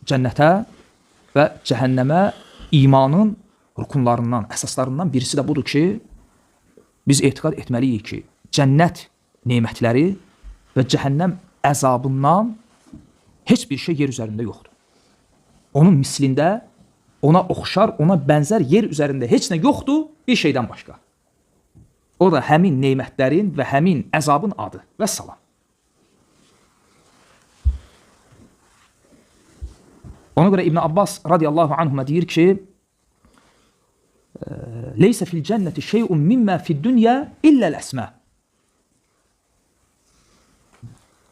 Cənnətə və cəhənnəmə imanın rukunlarından, əsaslarından birisi də budur ki, biz etiqad etməliyik ki, cənnət nemətləri və cəhənnəm əzabından heç bir şey yer üzərində yoxdur. Onun mislində, ona oxşar, ona bənzər yer üzərində heç nə yoxdur bir şeydən başqa. O da həmin nemətlərin və həmin əzabın adı. Vəssalam. Ona görə İbn Abbas radiyallahu anhuma deyir ki, Leysə fil cənnəti şey'un mimma fid dünya illəl əsmə.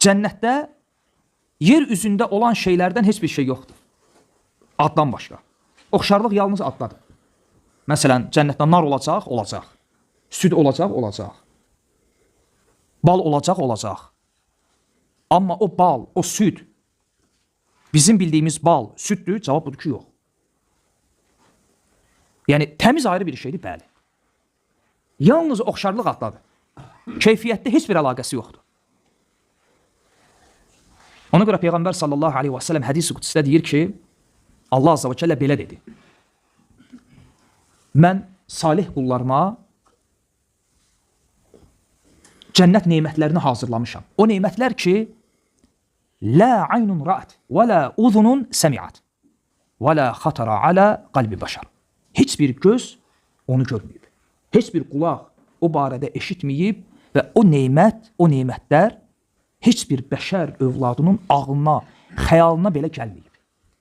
Cənnətdə yer üzündə olan şeylərdən heç bir şey yoxdur. Addan başqa. Oxşarlıq yalnız addadır. Məsələn, cənnətdə nar olacaq, olacaq. Süd olacaq, olacaq. Bal olacaq, olacaq. Amma o bal, o süd, bizim bildiyimiz bal, süddür, cavab budur ki, yox. Yəni, təmiz ayrı bir şeydir, bəli. Yalnız oxşarlıq addadır. Keyfiyyətdə heç bir əlaqəsi yoxdur. Ona görə Peyğəmbər sallallahu aleyhi və səlləm hədis-i qüdsüdə deyir ki, Allah azza və cəllə belə dedi. Mən salih qullarıma cənnət nemətlərini hazırlamışam. O nemətlər ki, la aynun ra'at və la uzunun semi'at və la xatara alə qalbi bəşər. Heç bir göz onu görməyib. Heç bir qulaq o barədə eşitməyib və o nemət, o nemətlər heç bir bəşər övladının ağlına, xəyalına belə gəlməyib.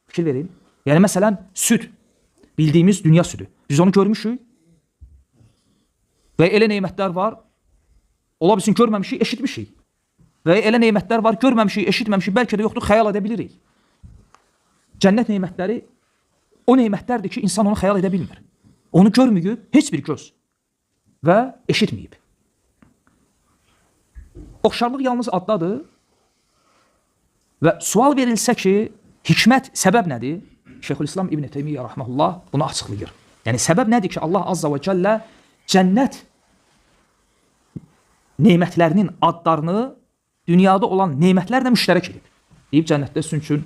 Fikir verin. Yəni məsələn, süd, bildiyimiz dünya südü. Biz onu görmüşük. Və elə nemətlər var, ola bilsin görməmişik, eşitmişik. Və elə nemətlər var, görməmişik, eşitməmişik, bəlkə də yoxdur, xəyal edə bilirik. Cənnət nemətləri o nemətlərdir ki, insan onu xəyal edə bilmir. Onu görməyib heç bir göz və eşitməyib. Oxşarlıq yalnız addadır və sual verilsə ki, hikmət səbəb nədir? Şeyxülislam İbn Teymiyyə rahmehullah bunu açıqlayır. Yəni səbəb nədir ki, Allah azza və cəllə cənnət nemətlərinin adlarını dünyada olan nemətlərlə müştərək edib. Deyib cənnətdə sizin üçün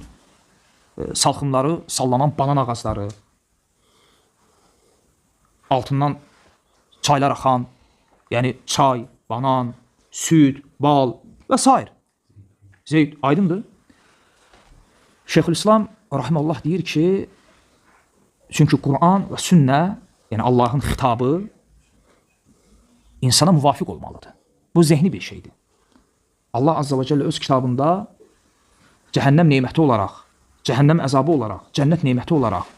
salxımları sallanan banan ağacları, altından çaylar axan, yəni çay, banan, süd, bal və s. Zeyd, aydındır? Şeyxülislam rahimehullah deyir ki, çünki Quran və sünnə, yəni Allahın xitabı insana müvafiq olmalıdır. Bu zehni bir şeydir. Allah azza və cəllə öz kitabında cəhənnəm neməti olaraq, cəhənnəm əzabı olaraq, cənnət neməti olaraq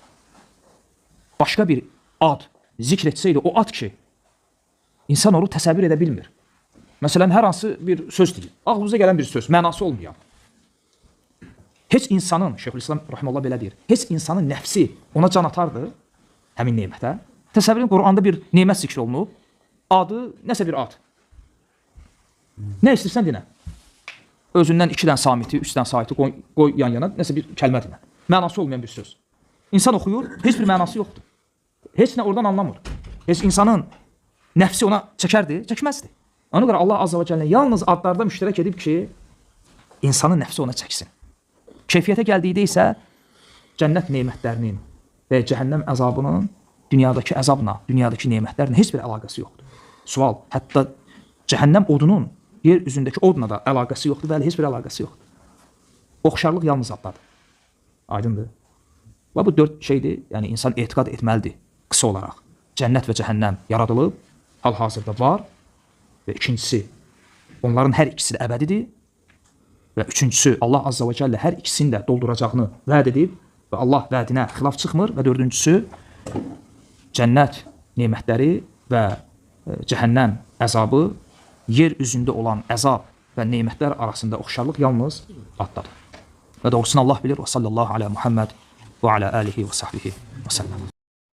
başqa bir ad zikr etsəydi, o ad ki, insan onu təsəvvür edə bilmir. Məsələn, hər hansı bir söz deyil. Ağlınıza gələn bir söz, mənası olmayan. Heç insanın, Şeyxülislam rahimehullah belə deyir, heç insanın nəfsi ona can atardı həmin nemətə. Təsəvvür edin, Quranda bir nemət zikr olunub, adı nəsə bir ad. Nə istəyirsən dinə. Özündən 2 dənə samiti, 3 dənə saiti qoy yan yana, nəsə bir kəlmə dinə. Mənası olmayan bir söz. İnsan oxuyur, heç bir mənası yoxdur. Heç nə oradan anlamır. Heç insanın nəfsi ona çəkərdi, çəkməzdi. Ona görə Allah azza və cəllə yalnız adlarda müştərək edib ki, insanın nəfsi ona çəksin. Keyfiyyətə gəldikdə isə cənnət nemətlərinin və cəhənnəm əzabının dünyadakı əzabla, dünyadakı nemətlərlə heç bir əlaqəsi yoxdur. Sual, hətta cəhənnəm odunun yer üzündəki odla da əlaqəsi yoxdur, bəli, heç bir əlaqəsi yoxdur. Oxşarlıq yalnız addadır. Aydındır? Və bu 4 şeydir, yəni insan etiqad etməlidir qısa olaraq. Cənnət və cəhənnəm yaradılıb, hal-hazırda var və ikincisi, onların hər ikisi də əbədidir və üçüncüsü, Allah azza və cəllə hər ikisini də dolduracağını vəd edib və Allah vədinə xilaf çıxmır və dördüncüsü, cənnət nemətləri və cəhənnəm əzabı yer üzündə olan əzab və nemətlər arasında oxşarlıq yalnız addadır. Və doğrusunu Allah bilir. Və sallallahu alə Muhammed və alə alihi və sahbihi və səlləm.